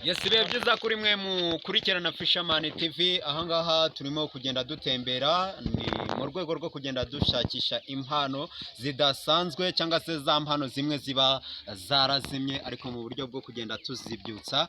Yes, ibihe byiza kuri mwe mukurikirana Fisherman TV. Ahangaha turimo kugenda dutembera, ni mu rwego rwo kugenda dushakisha impano zidasanzwe cyangwa se za mpano zimwe ziba zarazimye, ariko mu buryo bwo kugenda tuzibyutsa.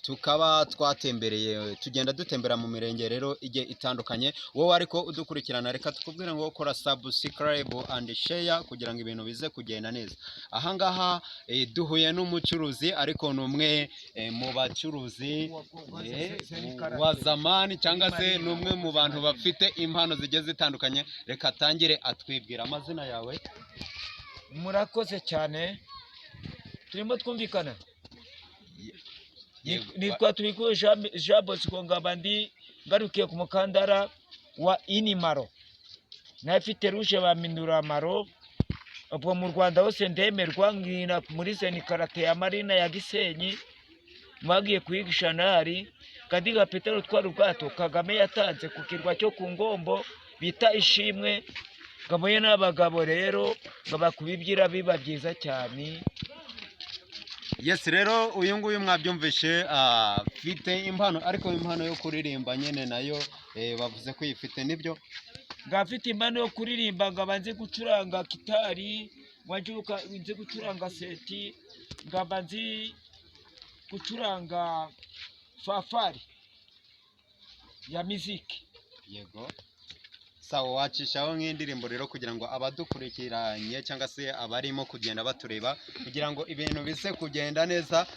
Tukaba twatembereye, tugenda dutembera mu mirenge rero igiye itandukanye. Wowe ariko udukurikirana, reka tukubwire ngo kora subscribe and share kugira ngo ibintu bize kugenda neza. Ahangaha duhuye n'umucuruzi, ariko ni umwe mu bacuruzi wa zamani, cyangwa se ni umwe mu bantu bafite impano zigiye zitandukanye. Reka atangire atwibwira amazina yawe. Murakoze cyane, turimo twumvikana. Yego. Nitwa Turikuwe Jean Bosco, nkaba ndi ngarukiye ku mukandara wa inimaro, nafite rouge baminura marron. Ubwo mu Rwanda hose ndemerwa, nkina muri Zen Karate ya Marina ya Gisenyi, mwagiye kuyigisha nahari kandi nka Petero utwara ubwato Kagame yatanze ku kirwa cyo ku Ngombo bita Ishimwe. Ngamuye n'abagabo rero ngaba kubibyira biba byiza cyane. Yes, rero uyu nguyu mwabyumvishe, afite impano, ariko impano yo kuririmba nyine nayo bavuze ko uyifite, nibyo? Ngafite impano yo kuririmba, nkaba nzi gucuranga gitari, nkajuka nzi gucuranga synthé, nkaba nzi gucuranga fanfare ya miziki. Yego, sawa, wacishaho nk'indirimbo rero kugira ngo abadukurikiranye cyangwa se abarimo kugenda batureba, kugira ngo ibintu bize kugenda neza,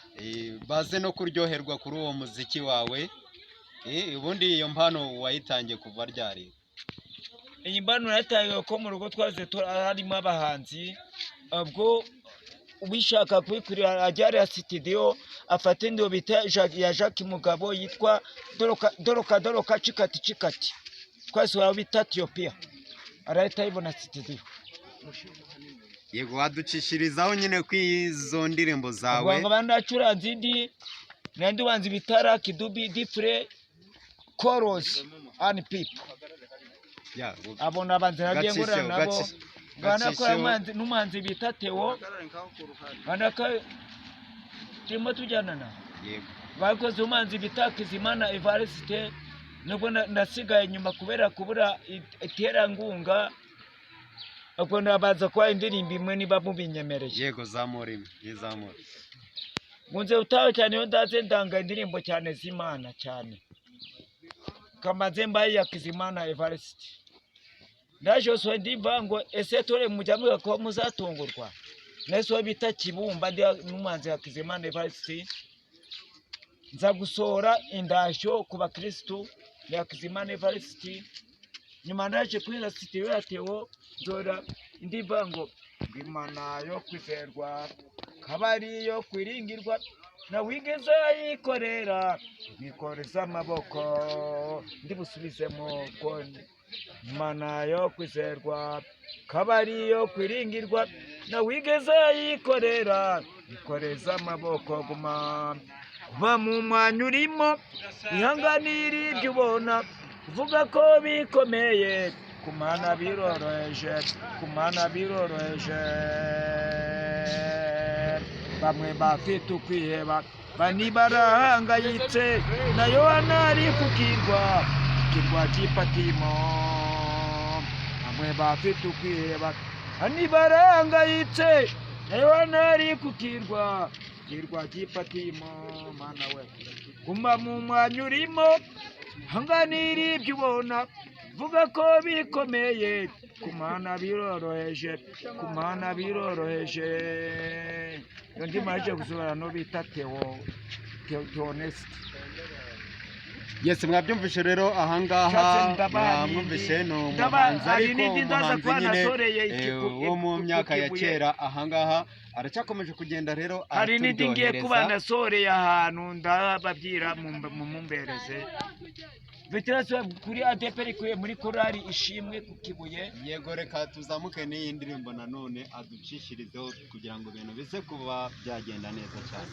baze no kuryoherwa kuri uwo muziki wawe. Ubundi iyo mpano wayitangiye kuva ryari? Iyi mpano natangiye ko mu rugo twaze harimo abahanzi. Ubwo ubishaka kubikurira ajya hariya sitidiyo, afate indiyo bita ya Jacques Mugabo yitwa Doroka Doroka Doroka Cikati Cikati, twese waba bita Etiyopiya, arahita ayibona sitidiyo. Yego, waducishirizaho nyine ku izo ndirimbo zawe. Ubwo nkaba ndacuranze indi nandi banzi bita Lucky Dube different colors and people. Ya, abo nabanzi nagiye ngorana gacisheho, nabo, nganakora gacisheho. N'umuhanzi bita Theo, nganaka turimo tujyanana. Yego. Bakoze umuhanzi bita Kizimana Evariste, nubwo nasigaye nyuma kubera kubura iterankunga. Ubwo nabanza kuba indirimbo imwe niba mubinyemereye. Yego, zamura imwe, yizamura. Nkunze utaha cyane, iyo ndaze ndanga indirimbo cyane z'Imana cyane. Kamaze mbaye ya Kizimana Evariste, ndaje yose ndimva ngo ese tore mujya muvuga ko muzatungurwa nese uwo bita Kibumba, ndi n'umuhanzi wa Kizimana Evariste, nza gusohora indashyo ku bakirisitu ya Kizimana Evariste. Nyuma ndaje kuri sitidiyo ya Theo, nzora ndimva ngo Imana yo kwizerwa kabari yo kwiringirwa nawigeze ayikorera bikoreza amaboko ndi busubizemo ko Imana yo kwizerwa kabari yo kwiringirwa nawigeze ayikorera bikoreza amaboko. Guma kuba mu mwanya urimo, ihanganira ibyo ubona, uvuga ko bikomeye, ku Mana biroroheje, ku Mana biroroheje. Bamwe bafite ukwiheba, bani barahangayitse, na Yohana ari ku kirwa cy'Ipatimo. Bamwe bafite ukwiheba, bani barahangayitse, na Yohana ari ku kirwa cy'Ipatimo. Mana we, guma mu mwanya urimo, hanganira ibyo ubona, vuga ko bikomeye, ku Mana biroroheje, ku Mana biroroheje. Iyo ndimo yaje gusubira no bita Theo Theoneste. Yes, mwabyumvishe rero ahangaha. Nshatse ndabaha Mwamwumvishe, ni umuhanzi, hari ariko n'indi ndaza umuhanzi kuba nyine nasoreye wo mu myaka ya ku Kibuye. kera. Ahangaha aracyakomeje kugenda rero Hari n'indi ngiye kuba araturyohereza. nasoreye ahantu, ndababwira mumumbereze Veterasi kuri ADEPR ikuye muri korali Ishimwe ku Kibuye. Yego, reka tuzamuke n'iyi ndirimbo nanone aducishirizeho kugira ngo ibintu bize kuba byagenda neza cyane.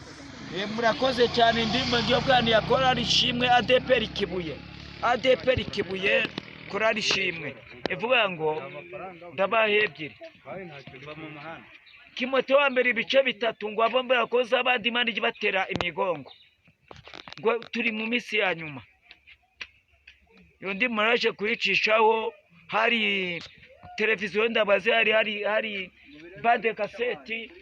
Murakoze cyane. Indirimbo ngiye bwana ya korali Ishimwe ADEPR Kibuye, ADEPR Kibuye, korali Ishimwe, ivuga ngo ndabaha ebyiri. Timoteyo wa mbere ibice 3 ngo abo bakoze abandi, Imana ijye ibatera imigongo. Ngo turi mu minsi ya nyuma. Iyo ndirimbo naje kuyicishaho, hari televiziyo ndabaze, hari bande kaseti,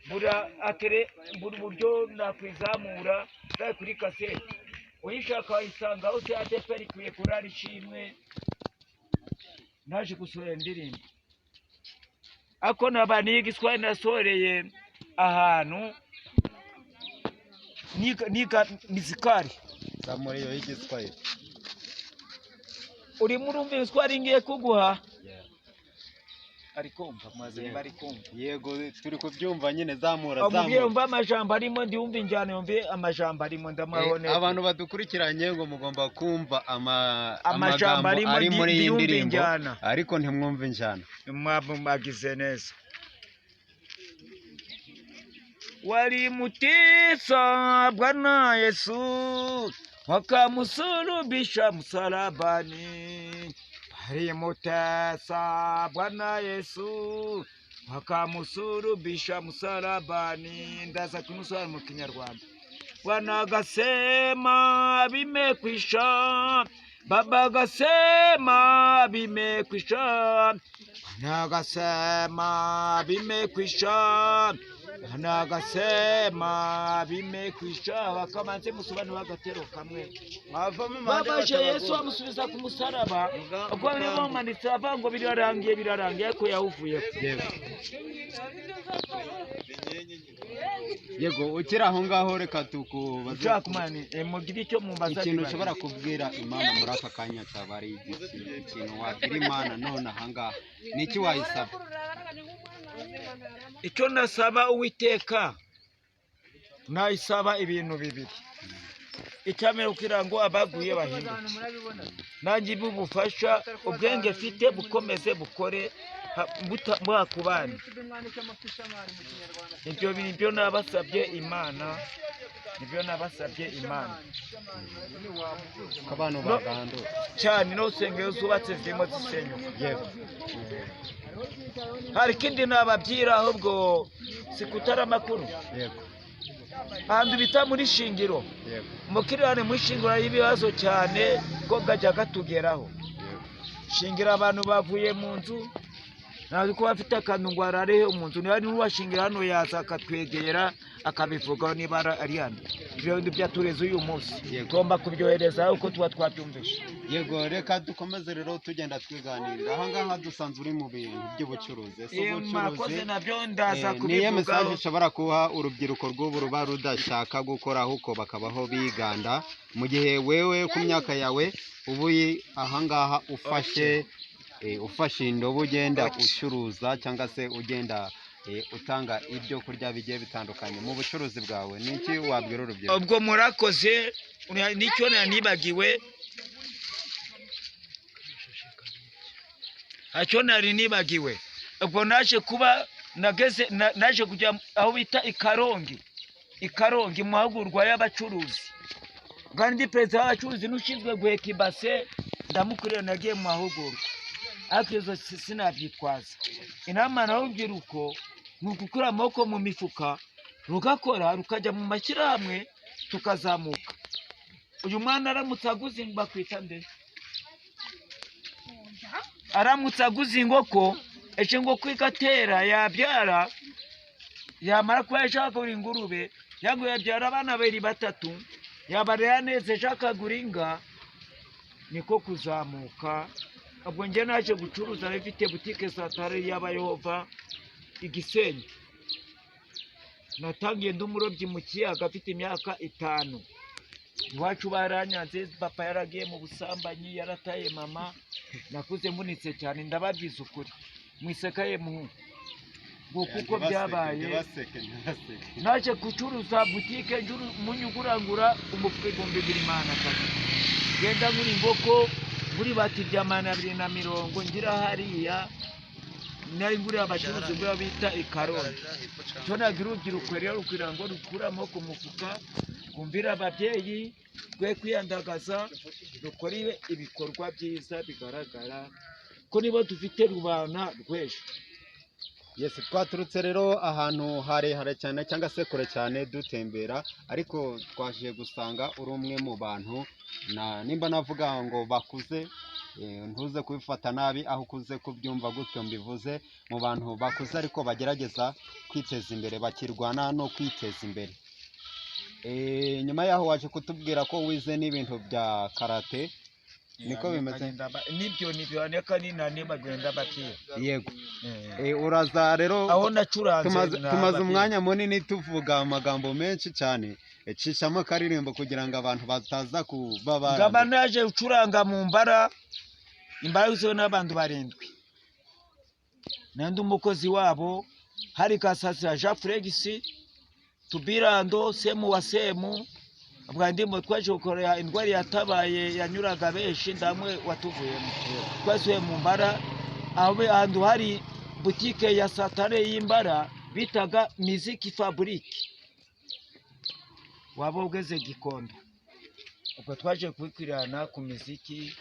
bura atere buri buryo nakwizamura bari kuri kaseti, uyishaka wayisanga hose. ADEPR ikwiye kurara ishimwe. Naje gusohora indirimbo, ako naba niga igiswahili, nasoreye ahantu niga mizikari. Zamura iyo y'igiswahili. Urimo urumva igiswahili ngiye kuguha? Ari kumva maze? Yeah. Bari kumva? Yego, turi kubyumva nyine, zamura. Amubwiye. Zamura. Umva amajambo arimo, ndiyumva injyana, yumve amajambo arimo, ndamabone. Abantu badukurikiranye ngo mugomba kumva amajambo amagambo arimo ari muri iyi ndiyumva ndirimbo, injyana. Ariko ntimwumve injyana. Mwagize neza. Walimutesa Bwana Yesu, wakamusulubisha msalabani. Walimutesa Bwana Yesu, wakamusulubisha msalabani. Ndaza kumusobanura mu Kinyarwanda. Bwana akasema vimekwisha, Baba akasema vimekwisha, Bwana akasema vimekwisha, Bwana akasema vimekwisha. Bakamanze musobanura agatero kamwe. Babashe Yesu amusubiza ku musaraba, ubwo bari bamumanitse avuga ngo birarangiye, birarangiye, ariko yawuvuyeho. Yego, ukiri aho ngaho reka tukubaze. Ushaka kumana mugire icyo mumbaza. Ikintu ushobora kubwira Imana muri aka kanya cyaba ari igiki? Ikintu wabwira Imana none ahangaha ni iki wayisaba? Icyo nasaba Uwiteka, nayisaba ibintu bibiri. Icyambere, kugira ngo abaguye bahinduke, nanjye ibe ubufasha, ubwenge mfite bukomeze bukore bwakubana. Ibyo nibyo nabasabye Imana, nibyo nabasabye Imana. Ko abantu bagandura. Cyane, n'urusengero zubatse zirimo zisenyuka. Hari ikindi nababwira, ahubwo si kutari amakuru. Ahantu bita muri Shingiro, umukirane muri Shingiro y'ibibazo cyane ko gajya katugeraho. Shingira abantu bavuye mu nzu, ntabwo kuba afite akantu ngo ararehe mu nzu. Niba n'uwashingira hano yaza akatwegera akabivugaho, niba ari hano. Ibyo bintu byatureze uyu munsi, tugomba kubyohereza uko tuba twabyumvise. Yego, reka dukomeze rero tugenda twiganirira ahangaha. Dusanzwe uri mu bintu by'ubucuruzi, ese ubucuruzi Murakoze, nabyo ndaza niyo message kubivugaho. ushobora kuha urubyiruko rw'ubu ruba rudashaka gukora, ahubwo bakabaho biganda, mu gihe wewe ku myaka yawe uba uri ahangaha ufashe indobo ugenda ucuruza cyangwa se ugenda utanga ibyo kurya bigiye bitandukanye mu bucuruzi bwawe, ni iki wabwira urubyiruko? Ubwo murakoze, nicyo nanibagiwe, ntacyo nari nibagiwe. Ubwo naje kuba nageze naje kujya aho bita i Karongi, i Karongi mu mahugurwa y'abacuruzi, kandi ndi perezida w'abacuruzi n'ushinzwe guheka ibase ndamukorera. Nagiye mu mahugurwa, ariko izo sinabyitwaza. Inama n'urubyiruko ni ugukura amaboko mu mifuka, rugakora, rukajya mu mashyirahamwe, tukazamuka. Uyu mwana aramutse aguze, bakwita nde? Aramutse aguze inkoko, ejo inkoko igatera, yabyara, yamara kuba ejo akagura ingurube, cyangwa yabyara abana babiri batatu, yabarera neza, ejo akagura inga, niko kuzamuka. Ubwo njye naje gucuruza, nari mfite butike satare y'Abayehova i Gisenyi. Natangiye ndi umurobyi mu kiyaga afite imyaka 5. Iwacu baranyanze, papa yaragiye mu busambanyi, yarataye mama. Nakuze mbunitse cyane, ndababwiza ukuri, mwiseka ye muhungu, ngo kuko byabaye. Ntibaseke, ntibaseke. Naje gucuruza butike munyugurangura umufuka 2300, genda ngura inkoko, ngura ibati rya 250, ngira hariya nari nguriye abacuruzi ngura bita i Karongi. Icyo nagira urubyiruko rero, kugira ngo rukure amaboko mu mufuka, rwumvire ababyeyi, rwe kwiyandagaza, rukore ibikorwa byiza bigaragara ko nibo dufite rubana rw'ejo. Yes, twaturutse rero ahantu harehare cyane cyangwa se kure cyane dutembera, ariko twaje gusanga uri umwe mu bantu na nimba navuga ngo bakuze, ntuze kubifata nabi aho ukuze kubyumva gutyo mbivuze, mu bantu bakuze ariko bagerageza kwiteza imbere, bakirwana no kwiteza imbere. Nyuma yaho waje kutubwira ko wize n'ibintu bya karate, niko bimeze? Nibyo nibyo, neka ninane bagenda batiye. Yego. Uraza rero Aho nacuranze tumaze umwanya munini tuvuga amagambo menshi cyane, cishamo akaririmbo kugira ngo abantu bataza kuba ngaba naje ucuranga mu mbara, imbara yuzuwe n'abantu barindwi, nandi umukozi wabo hari Kasasira Jean Felix Tubirando Semu wa Semu. Ubwa ndimo twaje gukorera indwara yatabaye yanyuraga benshi, ndamwe watuvuyemo twasuye mu mbara aho ahantu hari butike ya Satare y'imbara bitaga Miziki Fabrique, waba ugeze Gikondo. Ubwo twaje kubikwirana ku miziki,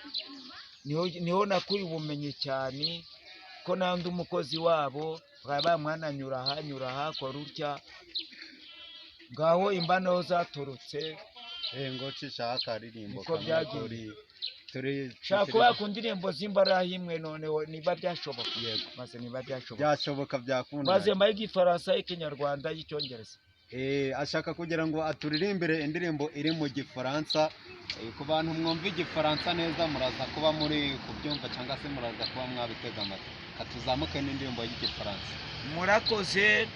niho nakuye ubumenyi cyane ko nandi umukozi wabo baba mwananyura aha nyura aha kora utya, ngaho imbano zaturutse. Ngo cishaho akaririmbo Niko kamwe. Byagiye. Turi Shaka kuba ku ndirimbo z'imbaraga imwe noneho niba byashoboka. Yego. Maze niba byashoboka, Byashoboka, byakunda. maze mbaye igifaransa, ikinyarwanda, y'icyongereza. Ashaka kugira ngo aturirimbire indirimbo iri mu gifaransa. Ku bantu mwumva igifaransa neza muraza kuba muri kubyumva cyangwa se muraza kuba mwabitega amatwi. Katuzamuke n'indirimbo y'igifaransa. Murakoze.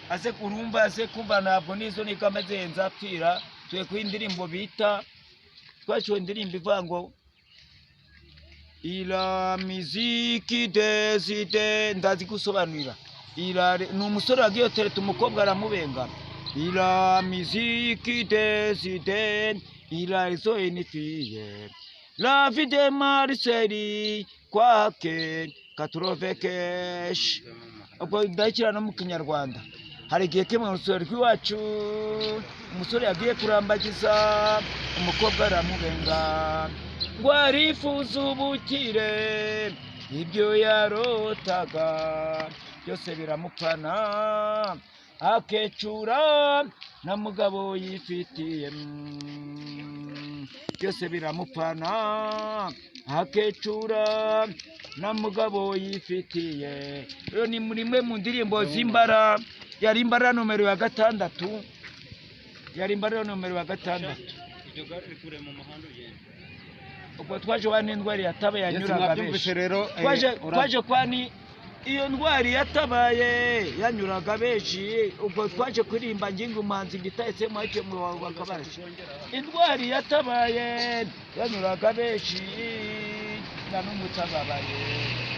Aze kurumva, aze kumva, ntabwo nizo nikamaze nzapfira. Tuye ku indirimbo bita twaciwe, indirimbo ivuga ngo ila miziki deside, ndazi gusobanurira. Ila ni umusore wagiye tereta umukobwa aramubenga. Ila miziki deside ila izo inifiye la vie de Marseille kwake katurove kesh. Ubwo ndakira no mu kinyarwanda. Hari igihe kimwe umusore rw'iwacu, umusore yagiye kurambagiza umukobwa aramubenga, ngo arifuza ubukire, ibyo yarotaga byose biramupfana, akecura na mugabo yifitiye, byose biramupfana, akecura na mugabo yifitiye. Iyo ni muri imwe mu ndirimbo z'imbara, yari imbara nomero ya 6, yari imbara nomero ya 6. Ubwo twaje wa n'indwara yatabaye Yes, yanyuraga mwabyumvise benshi. Rero Twaje kwani iyo ndwara yatabaye yanyuraga benshi. Ubwo twaje kuririmba ngingo umuhanzi gitahise muhake mu bakabaje indwara yatabaye yanyuraga benshi, na n'umutababaye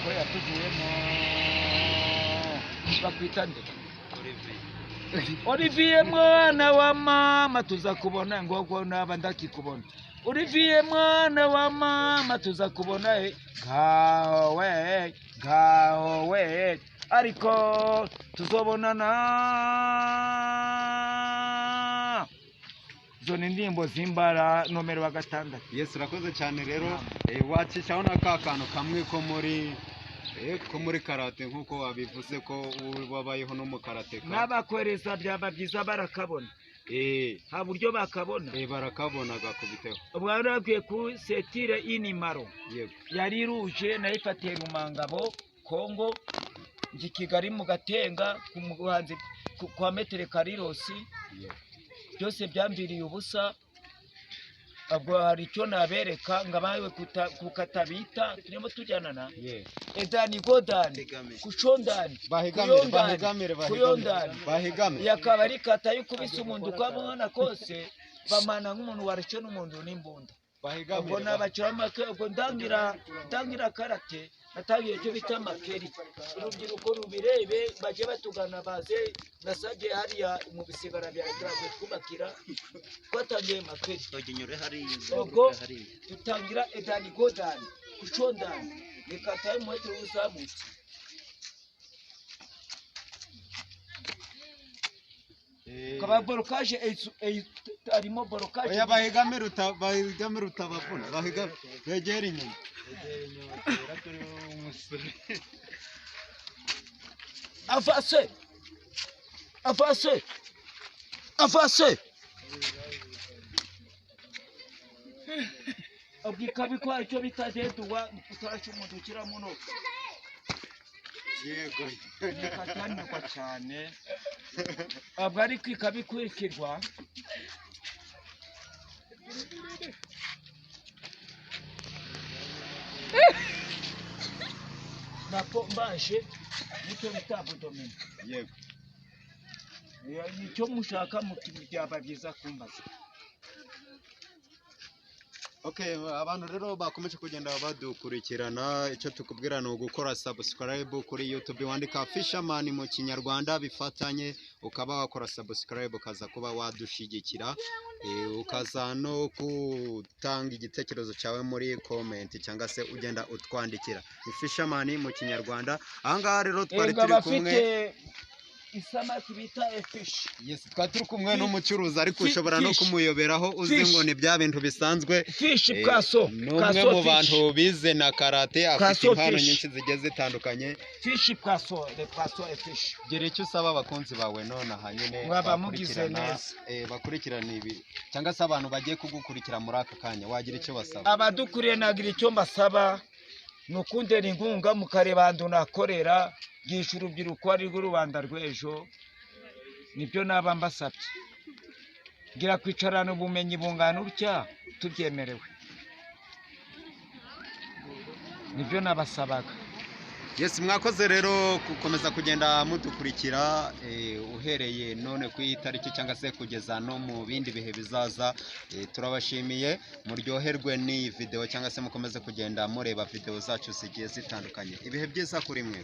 ko yatuvuyemo. Bakwita nde? Olivier mwana wa mama, tuza kubona ngogo naba ndakikubona. Olivier mwana wa mama, tuza kubona ngaho we, ngaho we, ariko tuzobonana. Izo ni indirimbo z'imbara nomero wa 6. Yes, urakoze cyane rero. Wacishaho na ka kantu kamwe ko muri karate nk'uko wabivuze ko wabayeho no mu karateka. N'abakohereza byaba byiza barakabona. Nta buryo bakabona. Barakabona, gakubiteho. Ubwo bari bakwiye ku setire inimaro. Yego. Yari iruje nayifatiye Rumangabo Kongo, njya i Kigali mu Gatenga ku muhanzi kwa Metere Karirosi. Yego. Byose byamviriye ubusa. Ubwo hari icyo nabereka ngo abawe kukatabita turimo tujyana na edani godani kucondani Bahigamire. kuyondani, Bahigamire, bahigamire. kuyondani. Bahigamire. Yakaba ari kata y'ukubise umuntu ukamubona kose bamana nk'umuntu warashe n'umuntu n'imbunda. Ubwo Bahigamire. nabacira make. Ubwo ndangira karate, natangiye icyo bita makeri. Urubyiruko rubirebe bajye batugana baze nasabye hariya mu bisigara bya turagiye twubakira, twatangiye makeri. Ubwo dutangira edani godani kucondani, ni kata y'umuhete uzamutse. Kaba borokaje harimo borokaje. Oya, bahigamire, bahigamire utabavuna, bahigamire begere inyuma. Avance, avance, avance. Ubwo ikabikora icyo bita deduwa utarashya umuntu ukira muno. Yego. Ikatanirwa cyane. Ubwo ariko ikabikurikirwa. Napo mbashe nicyo bita abdomino. Yego. Icyo mushaka byaba byiza kumbaza. Okay, abantu rero bakomeje kugenda badukurikirana, icyo tukubwira ni ugukora subscribe kuri YouTube, wandika Fisherman mu Kinyarwanda bifatanye, ukaba wakora subscribe ukaza kuba wadushigikira, ukaza no gutanga igitekerezo cyawe muri comment cyangwa se ugenda utwandikira. Ni Fisherman mu Kinyarwanda. Ahangaha rero twari Ego turi kumwe, abafite isamaki bita efishi. Yes, twari turi kumwe n'umucuruzi, ariko ushobora no Fish. kumuyoberaho uzi Fish. ngo ni bya bintu bisanzwe. Fishi pwaso. Ni umwe mu bantu bize na karate, afite Kaso impano fish. nyinshi zigiye zitandukanye. Fishi pwaso, le pwaso efishi. Gira icyo usaba abakunzi bawe nonaha nyine Mwaba mugize bakurikirana, neza. Bakurikirana ibi cyangwa se abantu bagiye kugukurikira muri aka kanya, wagira icyo basaba? Abadukuriye nagira icyo mbasaba, ni ukundera inkunga mukareba ahantu nakorera, bwisha urubyiruko ari rwo rubanda rw'ejo, nibyo naba mbasabye. Ngira kwicarana ubumenyi bungana utya tubyemerewe, nibyo nabasabaga. Yes, mwakoze rero gukomeza kugenda mudukurikira, uhereye none ku iyi tariki cyangwa se kugeza no mu bindi bihe bizaza. Turabashimiye, muryoherwe n'iyi video cyangwa se mukomeze kugenda mureba video zacu zigiye zitandukanye. Ibihe byiza kuri mwe.